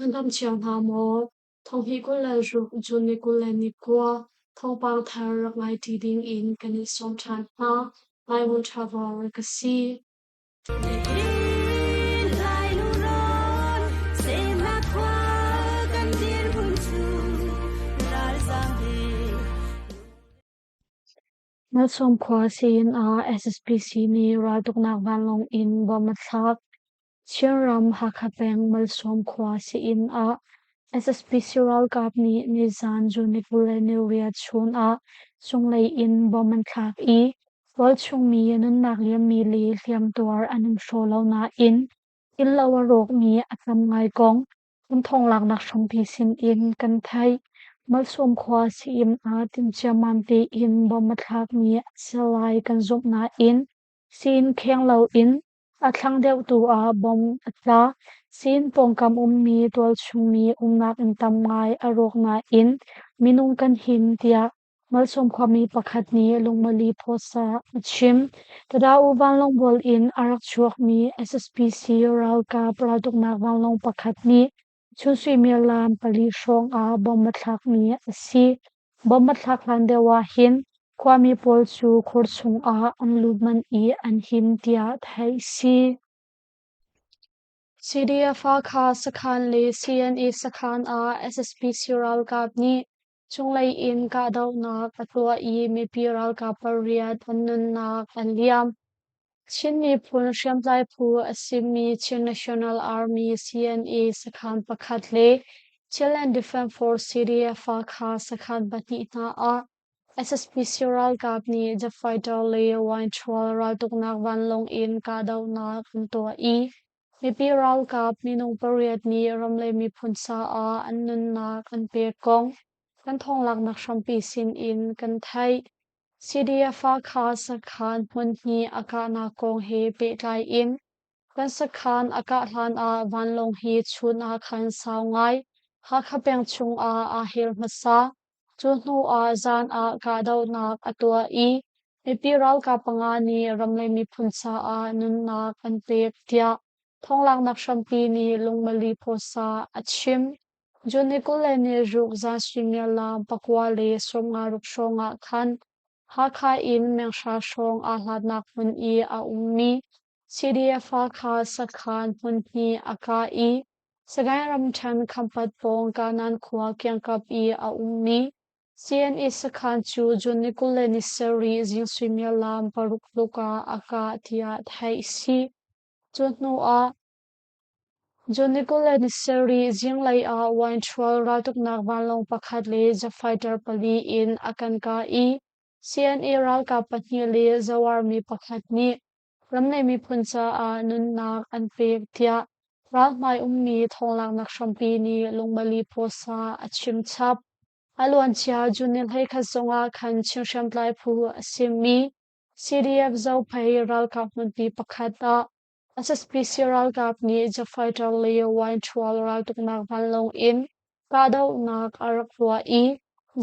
Nan dam cio hna maw? Thonghnih 26 June ni 21 thawngpang thar rak ngai ṭi ding in kan in sawm ṭhan hna. Laimun Travel ka si. Malsawm khua sii-inn ah SSPC nih raltuknak vanlawng in bomb a thlak. Chinram Hakha peng Malsawm khua sii-inn ah SSPC ralkap nih nizan June ni 28 chun ah cunglei in bomb an thlak i tualchung mi nunnak liammi le hliamtuar an um hraw lo nain innlo a rawkmi a tam ngai kong kan thawnglaknak hrampi sin in kan theih. Malsawm khua sii-inn ah timhciammam tein bomb a thlakmi a si lai kan zumh nain sii-inn kheng loin A thlang deuh tu ah bomb a tla. Siin pawngkam ummi tualchung mi umnak inn tam ngai a rawk nain minung kan him tiah Malsawm khuami pakhat nih Lungmali Post ah a chim. Tada-u vanlawng bual in a rak chuakmi SSPC ralkap raltuknak vanlawng pakhat nih chun suimilam pali hrawng ah bomb a thlakmi a si. Bomb a thlak hlan deuh ah hin khuami pawl cu khur chungah an lut manh i an him tiah theih a si. CDF Hakha sakhan le CNA sakhan ah SSPC ralkap nih cunglei in kahdohnak a tuah i mipi ralkap pariat an nunnak a liam. Chin miphun hriamtlai phu a simi Chin National Army CNA sakhan pakhat le Chinland Defence Force CDF Hakha sakhan pahnih hna ah SSPC ralkap nih jet fighter le Y-12 raltuknak vanlawng in kahdohnak an tuah i mipi ralkap minung pariat nih ram le miphun caah an nunnak an pek kong kan thawnglaknak hrampi sin in kan theih. CDF Hakha sakhan hmunhnih a kahnak kong he pehtlai in kan sakhan a kah hlan ah vanlawng hi chun ah khan sau ngai Hakha peng chung ah aa hel hmasa. Cu hnu ah zan ah kahdohnak a tuah i mipi ralkap panga nih ram le miphun caah nunnak an pek tiah thawnglaknak hrampi nih Lungmali Pawsa a chim. June ni 26 zan suimilam 9:56 hrawng ah khan Hakha in menghra hrawng aa hlatnak hmun i a ummi CDF Hakha sakhan hmunhnih a kah i Sagaing ramṭhen Khampat pawng Kanan khua kiangkap i a ummi CNA sakhan cu June ni 27 zing suimilam 6 tluk ah a kah tiah theih a si. Cu hnu ah June ni 27 zinglei ah Y-12 raltuknak vanlawng pakhat le jet fighter pali in a kan kah i CNA ralkap pahnih le Zawarmi pakhat nih ram le miphun caah nunnak an pek tiah ralhmai ummi thawnglaknak hrampi nih Lungmali Post ah a chim chap. A luancia June ni 11 zongah khan Chin hriamtlai phu a simi CDF Zophei ralkap hmunpi pakhat ah SSPC ralkap nih jet fighter le Y-12 raltuknak vanlawng in kahdohnak a rak tuah i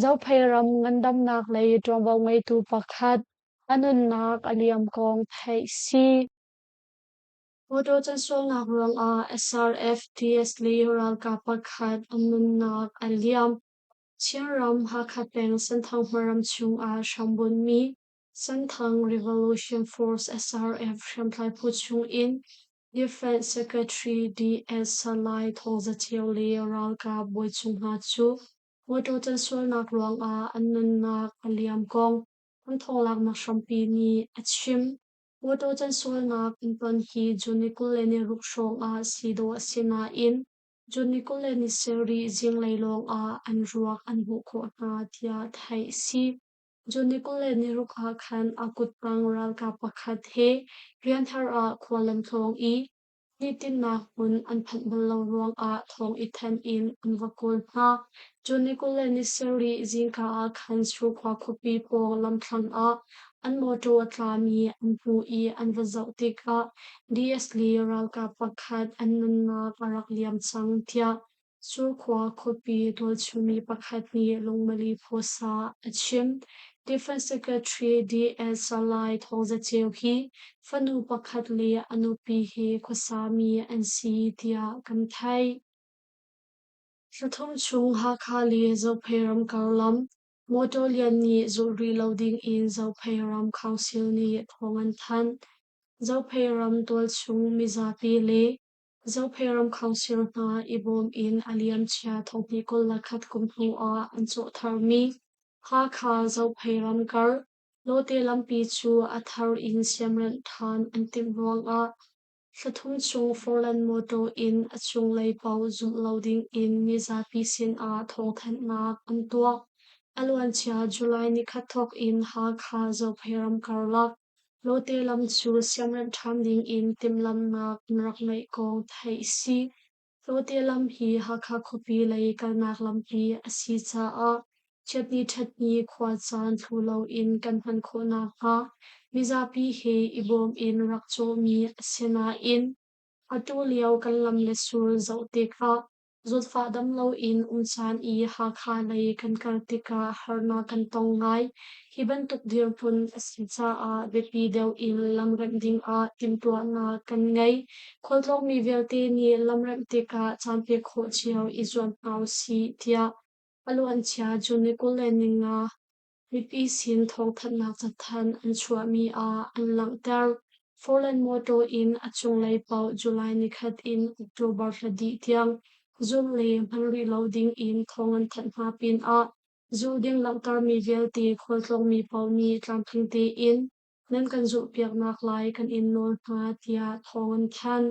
Zophei ram ngandamnak lei ṭuanvo ngeitu pakhat a nunnak a liam kong theih si. Motor cansualnak ruangah SRF TS le ralkap pakhat a nunnak a liam. Chinram Hakha peng Senthang hmaram chungah hrambunhmi Senthang Revolution Force SRF hriamtlai phu chungin Defense Secretary DS Salai Thawng Za Ceu le ralkap bawichung hna cu motor cansualnak ruangah an nunnak a liam kong an thawnglaknak hrampi nih a chim. Motor cansualnak an ton hi June ni 26 hrawng ah si dawh a si nain June ni 27 zinglei lawng ah an ruak an hmuh khawh hna tiah theih a si. June ni 26 ah khan a kuttang ralkap pakhat he rianhar ah khual an tlawng i nitinnak hmun an phanh bal lo ruangah thawng i thanh in an va kawl hna. June ni 27 zingka ah khan Surkhua khuapi pawng lamthlang ah an mawṭaw a tlami an hmuh i an va zoh tikah DS le ralkap pakhat an nunnak a rak liam cang tiah Surkhua khuapi tualchungmi pakhat nih Lungmali Phuasa a chim. Defense Secretary D.S. Salai Thawng Za Ceu hi fanu pakhat le a nupi he khuasami an si tiah kan theih. Thla thum chung Hakha le Zophei ram karlam motor lian nih zulh rih lo ding in Zophei ram Council nih thawng an thanh. Zophei ram tualchung mizapi le Zophei ram Council hna i bawm in a liamcia thonghnih 21 kum hnu ah an cawh tharmi Hakha Zophei ram kar Lawte lampi cu a thar in siamremh ṭhan an timh ruangah thla thum chung foreign motor in a cunglei paoh zumh lo dingin mizapi sinah thawngthanhnak an tuah. A luancia July nikhat thawk in Hakha Zophei ram karlak Lawte lam cu siamremh ṭhan dingin timhlamhnak an rak ngeih kong theih a si. Lawte lam hi Hakha khuapi lei kalnak lampi a si caah chiatni ṭhatni khuacaan thlu loin kan hman khawh nakhnga mizapi he i bawm in rak cawhmi a si nain atu lio kan lam le sul zoh tikah zawtfah dam loin um caan i Hakha lei kan kal tikah harnak kan tong ngai. Hi bantuk dirhmun a si caah biapi deuh in lam remh dingah timhtuahnak kan ngei. Khualtlawngmi vialte nih lam remh tikah caan pek khawh cio i zuam hna usih tiah a luancia June ni 25 mipi sin thawngthanhnak cathanh an chuahmi ah an langhter. Foreign motor in a cunglei paoh July nikhat in October thla dih tiang zulh le hman rih lo ding in thawng an thanh hna pinah zulh ding langhtermi vialte khualtlawngmi paoh nih tlamtling tein nan kan zulhpiaknak lai kan in nawl hna tiah thawng an thanh.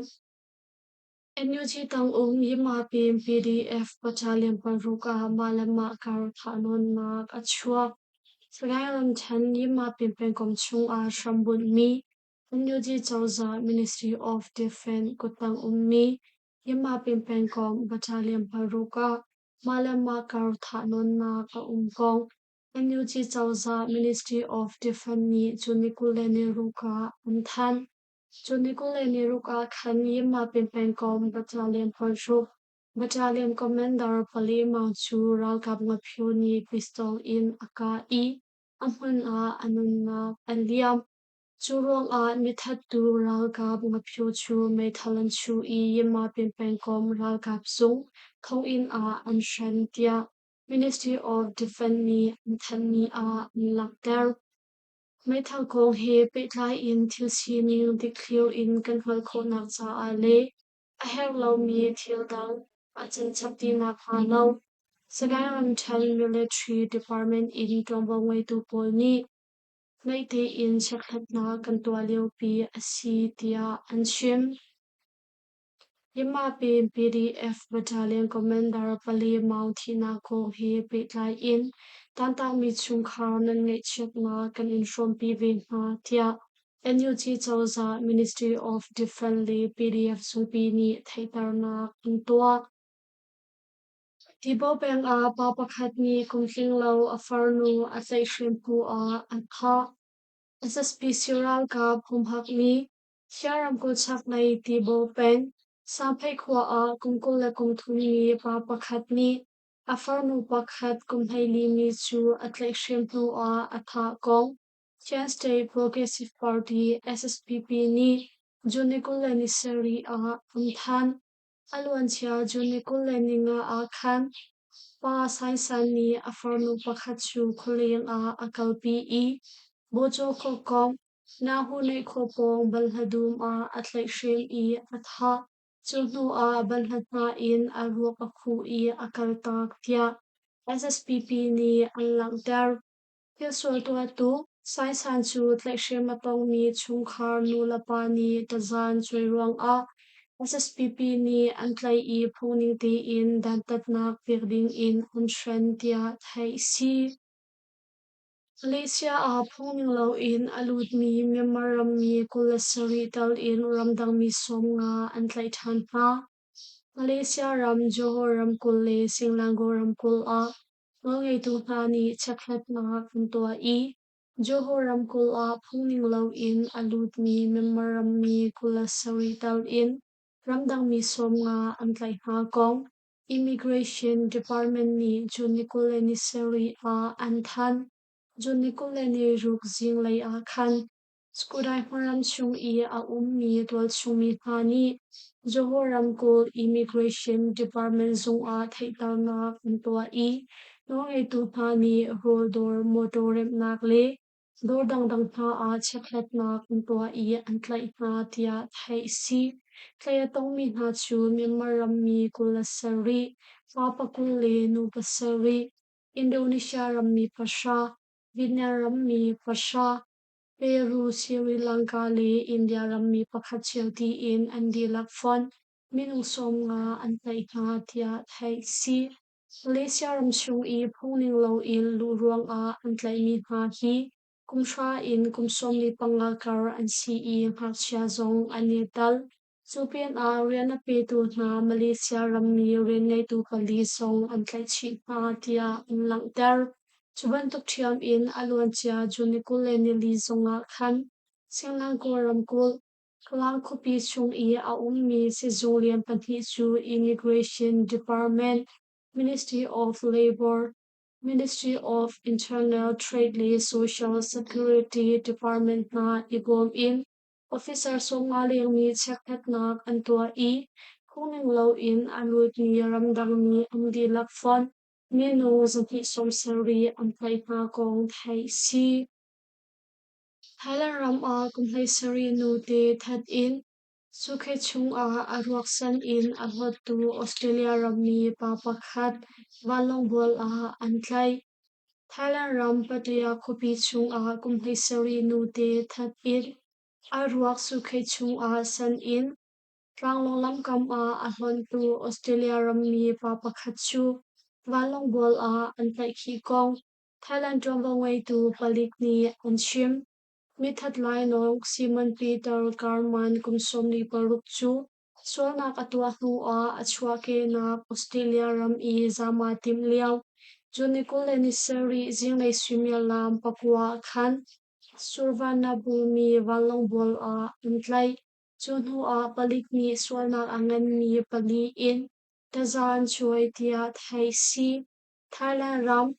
NUG tangum Yimapin PDF battalion paruk ah mah le mah kar thahnawnnak a chuak. Sagaing ramthen Yimapin pengkomh chungah hrambunhmi NUG cozah Ministry of Defence kuttang ummi Yimapin pengkomh battalion paruk ah mah le mah kar thahnawnnak a um kong NUG cozah Ministry of Defence nih June ni 26 ah an thanh. Cun ni 26 ah khan Yinmapin pengkomh battalion paruk battalion commander Pale Maung cu ralkap ngaphio nih pistol in a kah i a hmun ah a nunnak a liam. Cu ruangah mithattu ralkap ngaphio cu meithal an chuh i Yinmapin pengkomh ralkap zung thonginn ah an hren tiah Ministry of Defence nih an thanhmi ah an langhter. Meithal kong he pehtlai in thil sining dikthliar in kan hngalh khawhnak caah le a herh lomi thil dang a can chap ti nakhnga lo Sagaing ramṭhen Military Department in ṭuanvo ngeitu pawl nih naih tein chekhlatnak kan tuah liopi a si tiah an chim. Yinmapin PDF Battalion Commander Pali Maung thihnak kong he pehtlai in tantakmi chungkhar nan ngaihchiatnak kan in hrawmpi ve hna, tiah NUG cozah Ministry of Defence le PDF zungpi nih theihternak an tuah. Tibaw peng ah pa pakhat nih kum tlinglo a farnu a tlaihhrem hnu ah an thah. SSPC ralkap humhak nih Chia ramkulh chaklei Tibaw peng, Sangphei khua ah kum 23 mi pa pakhat nih a farnu pakhat kum 14 mi cu a tlaihhrem hnu ah a thah kong Chin State Progressive Party SSPP nih June ni 27 ah an thanh. A luancia June ni 25 ah khan Pa Saisan nih a farnu pakhat cu khualeng ah a kalpi i Bawcaw khuakong Nahu nih khua pawng banhla dum ah a tlaihhrem i a thah. Cu hnuah banhla hna in a ruak a khuh i a kaltak tiah SSPP nih an langhter. Thilsual tuahtu Saisan cu tlaihhrem a tongmi chungkhar nulepa nih tazan cuai ruangah SSPP nih an tlaih i phungning tein dantatnak pek dingin an hren tiah theih a si. Malaysia ah phungning loin a lutmi Myanmar rammi 27 tal in ramdangmi 50 an tlaih ṭhan hna. Malaysia ram Johor ramkulh le Selangor ramkulh ah nawlngeitu hna nih chekhlatnak an tuah i Johor ramkulh ah phungning loin a lutmi Myanmar rammi 27 tal in ramdangmi 50 an tlaih hna kong Immigration Department nih June ni 27 ah an thanh. June ni 26 zinglei ah khan. Skudai hmunram chung i a ummi tualchung mi hna nih Johor ramkulh Immigration Department zung ah theihternak an tuah i nawlngeitu hna nih rawl dawr, mawtaw remhnak le dawr dangdang hna ah chekhlatnak an tuah i an tlaih hna tiah theih a si. Tlaih a tongmi hna cu Myanmar rammi 27, pa 20 le nu 7, Indonesia rammi 10, Vietnam rammi 10, Peru, Sri Lanka le India rammi pakhat cio tiin an dihlak fonh minung 50 an tlaih hna tiah theih a si. Malaysia ramchung i phungning loin luh ruangah an tlaihmi hna hi kum 10 in kum 15 kar an si i ngakchia zong an i tel. Cu pinah rian a petu hna Malaysia rammi rianngeitu pali zong an tlaih chih hna tiah an langhter. Cu bantuk ṭhiam in a luancia June 24 zongah khan Singlankaw ramkulh Klang khuapi chung i a ummi sizung lian pahnih cu Immigration Department, Ministry of Labor, Ministry of Internal Trade le Social Security Department hna i bawm in officer 50 leng nih chekhlatnak an tuah i phungning loin a lutmi ramdangmi an dihlak fonh minung 270 an tlaih hna kong theih a si. Thailand ram ah kum 17 nute that in sukhe chungah a ruak san in a hlawttu Australia rammi pa pakhat vanlawng bual ah an tlaih. Thailand ram Pattaya khuapi chungah kum 17 nute that in a ruak sukhe chungah san in tlanglawng lamkam ah a hlonhtu Australia rammi pa pakhat cu vanlawng bual ah an tlaihkhih kong Thailand ṭuanvo ngeitu palik nih an chim. Mithat lainawng Simon Peter Karman kum 46 cu sualnak a tuah hnuah a chuahkehnak Australia ram i zaam aa timh lio June 27 zinglei suimilam 9 ah khan Suvarnabhumi vanlawng bual ah an tlaih. Cu hnuah palik nih sualnak a nganmi pali in taza an cuai tiah theih a si. Thailand ram,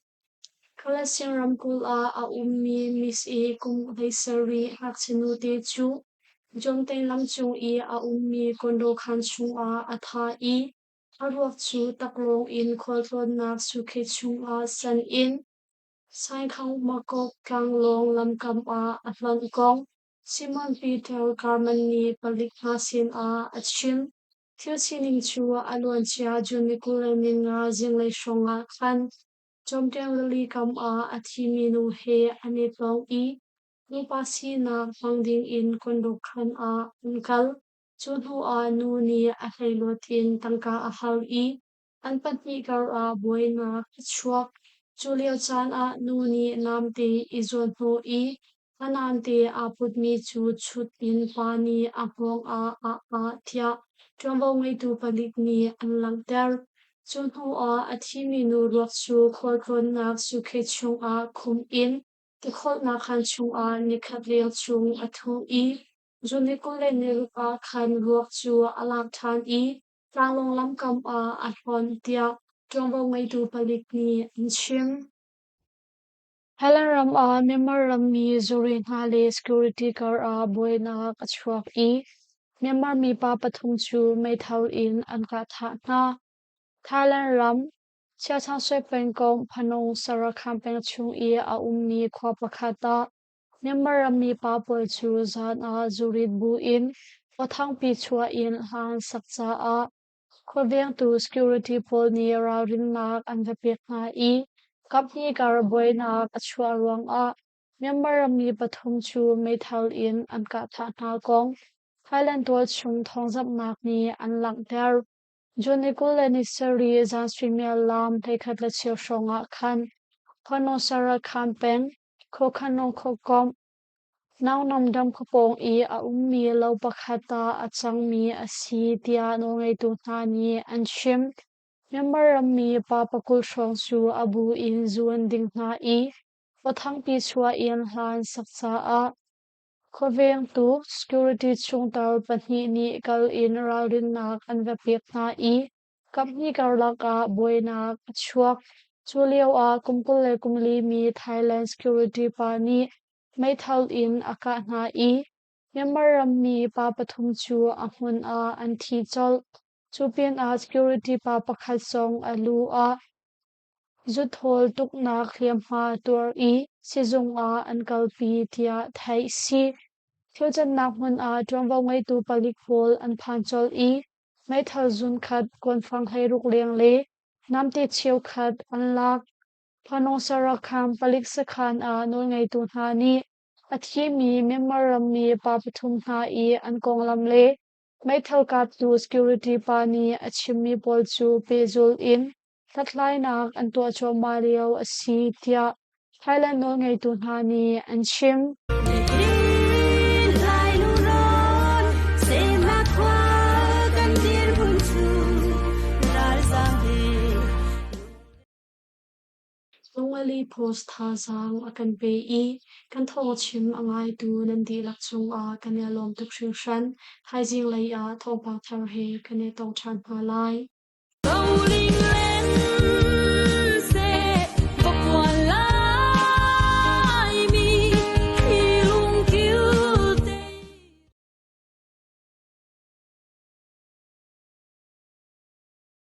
Kalasin ramkulh ah a ummi Miss E kum 17 ngakchia nute cu Jomten lamcung i a ummi condo khaan chungah a thah i a ruak cu taklawng in khualtlawnnak suitcase chungah sanh in Saikhangmakok tlanglawng lamkam ah a hlonh kong Simon Peter Karman nih palik hna sinah a chim. Thil sining cu a luancia June 25 zinglei hrawngah khan Cawmteng rili kam ah a thimi nu he an i tlawng i nupa sinak hmang dingin condo khaan ah an kal. Cu hnuah nu nih a hleihluat in tangka a hal i an pahnih karah buainak a chuak. Cu lio caan ah nu nih namte i zuanhnawh i a namte aa putmi cu chut in pa nih a hngawng ah a ah tiah ṭuanvo ngeitu palik nih an langhter. Cu hnuah a thimi nu ruak cu khualtlawnnak suitcase chungah khumh in tikholhnak khaan chungah nikhat leng chung a ṭhu i June 26 ah khan ruak cu a lak ṭhan i tlanglawng lamkam ah a hlonh tiah ṭuanvo ngeitu palik nih an chim. Thailand ram ah Myanmar rammi zuri hna le security kar ah buainak a chuak i Myanmar mipa pathum cu meithal in an kah thah hna. Thailand ram Chiachangsui pengkomh Phanong Sarakham peng chung i a ummi khua pakhat ah Myanmar rammi pa pawl cu zan ah zurit bu in aw thangpi chuah in hla an sak caah khuavengtu security pawl nih ralrinnak an va pek hna i kaphnih kar buainak a chuah ruangah Myanmar rammi pathum cu meithal in an kah thah hna kong Thailand tualchung thawngzamhnak nih an langhter. June 27 zan suimilam 11:15 hrawng ah khan Phonosarakham peng Khokhanong khuakomh Naunamdam khuapawng i a ummi lo pakhat ah a cangmi a si tiah nawlngeitu hna nih an chim. Myanmar rammi pa 20 hrawng cu a bu in zu an ding hna i awthangpi chuah in hla an sak caah khuavengtu security chungtel pahnih nih kal in ralrinnak an va pek hna i Kaphnih karlak ah buainak a chuak. Cu lioah kum 24 mi Thailand security pa nih meithal in a kah hna i Myanmar rammi pa pathum cu a hmun ah an thi colh. Cu pinah security pa pakhat zong a lu ah zuthawl tuknak hliamhma a tuar i sizung ah an kalpi tiah theih si. Thilcannak hmun ah ṭuanvo ngeitu palik pawl an phan colh i meithal zunkhat kuanfang 16 leng le namte cheukhat an lak. Phanong Sarakham palik sakhan ah nawlngeitu hna nih a thimi Myanmar rammi pa pathum hna i an konglam le meithal kaptu security pa nih a chimmi pawl cu pehzulh in hlathlainak an tuah cuahmah lio a si tiah Thailand nawlngeitu hna nih an chim. Lungeli Post thazaang a kan pe i kan thawngchim a ngaitu nan dihlak cungah kan i lawm tuk hringhran. Thaizing lei ah thawngpang thar he kan i tong ṭhan hna lai.